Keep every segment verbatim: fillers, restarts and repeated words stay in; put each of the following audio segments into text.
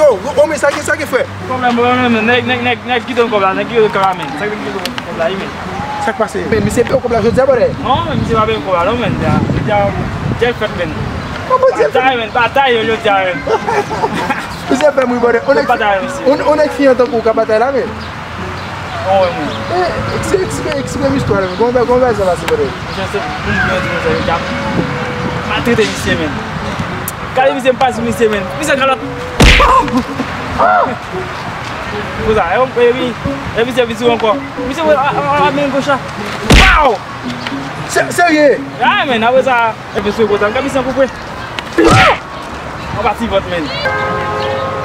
Yo, yo, men sa ki, sa ki fè? Pwoblèm, pwoblèm, men nèg, nèg, nèg, nèg ki donn kòb la, nèg ki donn kòb la, men. Sa ki donn kòb la, wi, men. Sa k pase? Men misye peye w kòb la jodi a, brother? Non, men misye pa peye m kòb la, non, men. Jodi a, jodi a fèt, men. Batay, men, batay, yo, jodi a, men. Misye fè m ri, brother. On nèg, on, on nèg fiyan tankou w ka batay la, men. Bon, wè, mwen. Eh, eksprime, eksprime istwa la, men. Kòman, kòman bagay sa pase, brother? Misye se moun ki di konsa, yo ka maltrete misye, men. Gade misye, m pa sou misye, men. Misye kalòt. Konsa, e, e, e, e misye vin sou ankò. Misye wè a, a, a, a, men goch la. Pow! Se, serye? Ah, men, apre sa, e misye konsa, m ka misye koupe. An pati vant, men.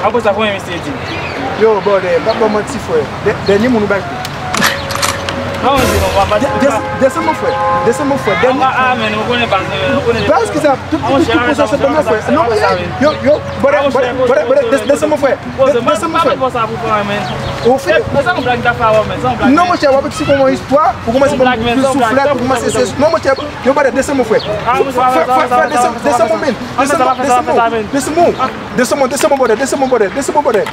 Apre sa, konbyen misye di? Yo, brother, m p ap ba w manti, frè. Dè-, dènye moun ou bay kou. Non, men, non, pa, pa, pa. Desann, mon frè. Desann, mon frè. Dènye. Ah, ah, men, ou konnen baz, men, ou konnen. Baz ki sa? Tout, tout, tout, tout, tout, non, men, yo, yo, brother, brother, brother, desann, mon frè. Desann, mon frè. Ou fè. Non, monchè, w ap eksplike yon istwa, ou kòmanse ban m souflèt, ou kòmanse se, non, monchè, yo, brother, desann, mon frè. Frè, frè, frè, desann, desann, mon men. Desann, mon, desann, mon, desann, mon, desann, mon, brother, desann, mon, brother, desann, mon, brother.